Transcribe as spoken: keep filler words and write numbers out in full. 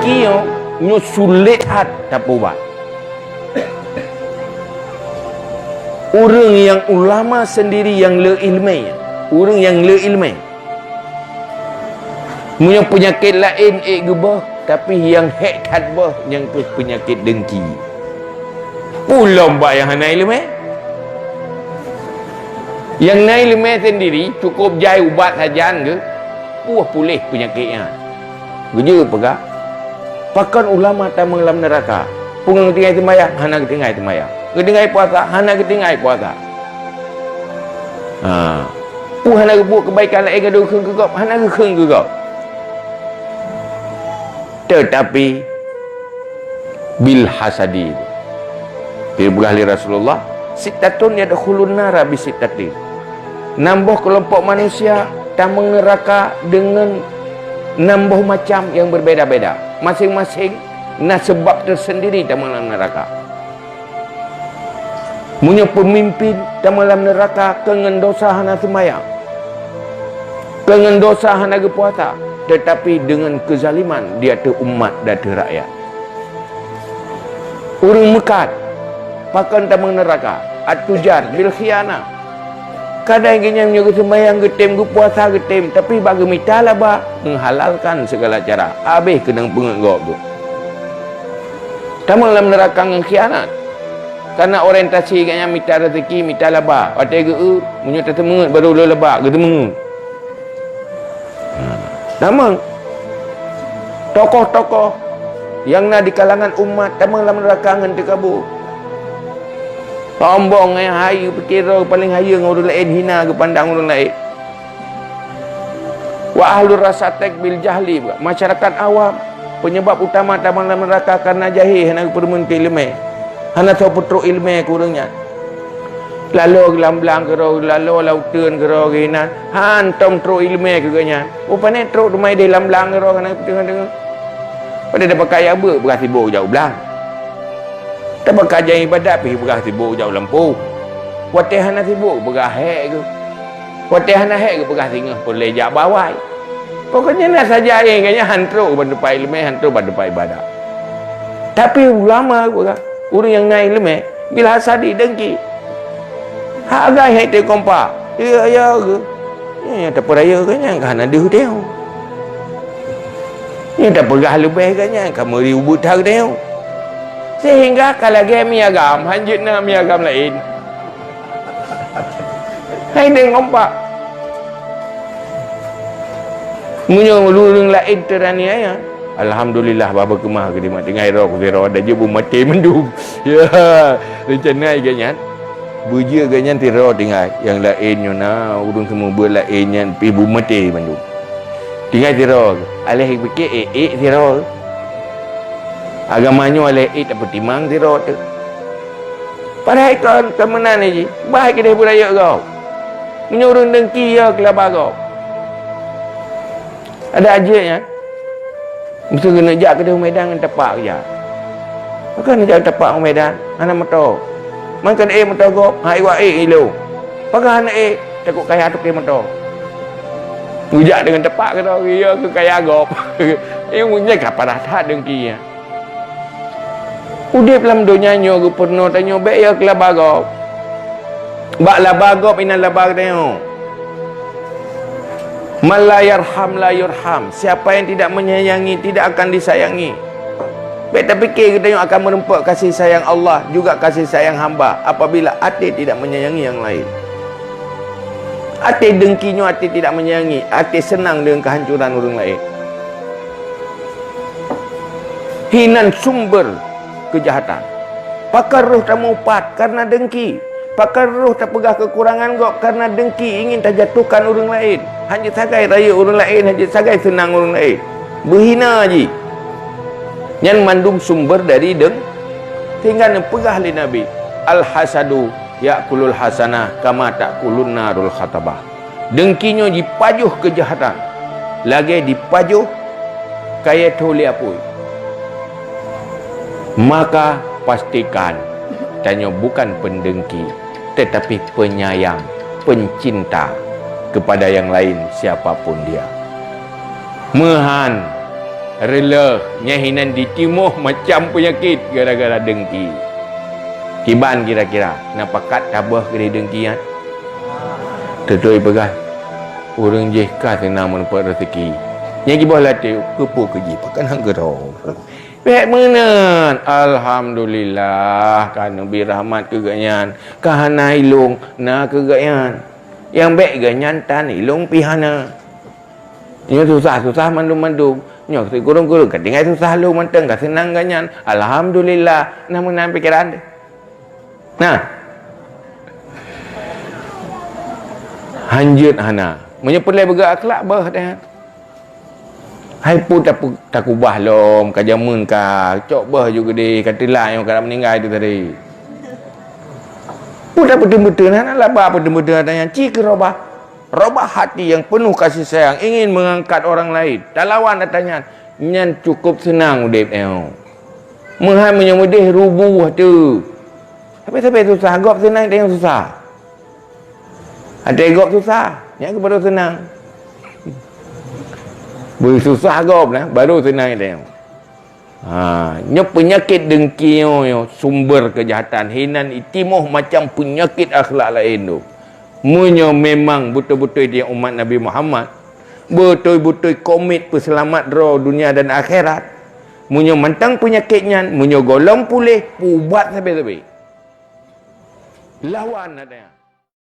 Kiyoe nyoe sulet that tapeubat. Ureuëng nyang ulama sendiri nyang le iéleumé, ureuëng nyang le iéleumé. Meunyoe peunyakét laén ék geuboh, tapi nyang hék that boh nyang kheueh peunyakét dengki. Peue lom bak nyang hana iéleumé? Nyang na iéleumé sendiri cukôp jai ubat sajan geuh, puih puléh peunyakét nyan. Geujeuet peugah, pakon ulama tamong lam neuraka? Peue ngon geutinggai seumayang? Hana geutinggai seumayang. Geutinggai puasa? Hana geutinggai puasa. Ha. Peue hana geupeubuet keubaikan laén ngon geukheun keu gob? Hana geukheun keu gob. Teutapi bil hasadi. Dipeugah lé Rasulullah, "Sittatun yadkhulun nara bi sittatin." Nam boh keulompok manusia tamong neuraka deungon nam boh macam nyang beubeda-beda. Maséng-maséng na seubab teusendiri tamong lam neuraka. Meunyoe peumimpin tamong lam neuraka keu ngon dosa hana seumayang, keu ngon dosa hana geupuasa, teutapi deungon keuzaliman di ateueh umat, di ateueh rakyat. Ureuëng meukat, pakon tamong neuraka? At-tujar bil khianah. Kadang geuhnyan meunyoe geuseumayang geutem, geupuasa geutem, tapi bak geumita laba, menghalalkan segala cara, habéh keunong peungeut gob tu. Tamong lam neuraka ngon khianat. Karena orientasi geuhnyan mita rezeki, mita laba. Watée geu-eu, meunyoe taseumeungeut baru le laba, geuseumeungeut. Tamong tokoh-tokoh nyang na di kalangan umat tamong lam neuraka ngon teukabu. Sombong, eh, hayeue, pike droe paleng hayeue ngon ureuëng laén, hina geupandang ureuëng laén. Wa ahlur rasatek bil jahli, masyarakat awam. Penyebab utama tamong lam neuraka karena jahé, hana geupeurumeuen keu iéleumé. Hana soe peutrok iéleumé keu ureuëng nyan. Laloe geulam blang keudroe, laloe lam uteuen keudroe geuh inan, hántom trok iéleumé keu geuhnyan. Peue pané trok teuma idéh lam blang keudroe hana geupeue teungoh-teungoh. Padahai tapakat jak beuet, peugah sibok jak u blang. Tapakat jak iébadat pih peugah sibok jak u lampôh. Watée hana sibok peugah hék geuh. Watée hana hék geuh peugah singoh peureulée jak bawai. Pokoknya na saja nyang geuhnyan hántom ban teumpat iéleumé, hántom ban teumpat iébadat. Tapi ulama peugah, ureuëng nyang na iéleumé, bil hasadi, dengki. Hak agam hai teuh kompak. Ya, ya ke? Ya, nyang tapeuraya geuhnyan ka hana deuh teuh. Nyang tapeugah leubeh geuhnyan ka meuri ubeut that teuh. Sehingga ka lagée mi agam, hanjeuet na mi agam laén. Hai teuh kompak. Meunyoe ureuëng laén teuraniaya, alhamdulillah, bah beukeumah keu dimat tinggai roh keu sidroe, ada jeuet beumaté mandum. Ya, rencana geuhnyan. Beujeuet geuhnyan sidroe tinggai. Nyang laén nyoe na, ureuëng seumeubeuet laén nyan pih beumaté mandum. Tinggai sidroe, aléh pike ék-ék sidroe. Agama nyoe aléh ék tapeutimang sidroe teuh. Padahai kon, kon meunan jih, bah keudeh beurayeuk gob. Meunyoe ureuëng dengki ya keulaba gob. Ada jeuet nyan. Meusti keuneuk jak keudeh u Medan ngon tapak jak. Pakon jak tapak u Medan, hana moto. Man kon ék moto gob, hai wak ék ilong. Pakon hana ék, takot kaya toke moto. Geujak deungon tapak keudroe, ya keu kaya gob. Nyang nyan ka parah that dengki nyan. Udeb lam donya nyoe geupeurunoe tanyoe bék ya keu laba gob. Bak laba gob inan laba tanyoe. Man la yarham la yurham. Siapa yang tidak menyayangi, tidak akan disayangi. Bék tapike geutanyoe akan meureumpok kasih sayang Allah, juga kasih sayang hamba, apabila até tidak menyayangi yang lain. Até dengki nyoe até tidak menyayangi, até seunang deungon keuhancuran ureuëng laén. Hinan sumber keujahatan. Pakon roh tamupat kareuna dengki. Pakon roh tapeugah keukurangan gob kareuna dengki, ingin tajatuhkan ureuëng laén. Hana jeuet sagai rayeuk ureuëng laén, hana jeuet sagai seunang ureuëng laén. Beuhina jih. Nyan mandum sumber dari deng-, sehingga neupeugah lé Nabi, "Al-hasadu ya'kulul hasanah kama ta'kulun narul khatabah." Dengki nyoe jipajoh keujahatan, lagée jipajoh kayée tho lé apui. Maka pastikan tanyoe bukan pendengki, tetapi penyayang, pencinta kepada yang lain siapa pun dia. Meuhan Reuloh, nyan hinan jitimoh macam peunyakét gara-gara deungki. Kiban kira-kira, na pakat taböh keudeh deungki nyan? Teuntui peugah, ureuëng jih ka seunang meuneupot raseuki. Nyan jiboh latée, keupeue keu jih, pakon han keudroe. Bék meunan, alhamdulillah, ka neubri rahmat keu geuhnyan, ka hana ilong na keu geuhnyan. Nyang bék geuhnyan tan ilong pih hana. Nyoe susah-susah mandum-mandum. Nyoe sikureueng-kureueng ka tinggai susah lom mantong, ka seunang geuhnyan. Alhamdulillah, na meunan pikeran teuh. Nah. Hanjeuet hana. Meunyoe peureulée beugét akhlak, beuh teuh. Hai peue tape-, takubah lom, ka jameun ka, cok beuh ju geudeh, ka teulat nyoe ka meuninggai tu tadi. Peue tapeuteumeuteuh, hana laba peuteumeuteuh ata nyan, ci keu robah. Robah hati yang penuh kasih sayang, ingin mengangkat orang lain. Talawan ata nyan, nyan cukup seunang udeb nyoe. Meuhan meunyoe meudeh rubuh teuh. Sabe-sabe susah, gob seunang nyang susah. Até gob susah, nyan keuh baru seunang. Beususah gob nah, baru seunang até nyoe. Ha, nyoe peunyakét deungki nyoe, nyoe sumber keujahatan. Hinan itimoh macam peunyakét akhlak laén tu. Meunyoe memang beutôi-beutôi dia umat Nabi Muhammad, beutôi-beutôi komit peuseulamat droe dunia dan akhirat, meunyoe mantong peunyakét nyan, meunyoe gohlom puléh, peuubat sabe-sabe. Lawan ata nyan.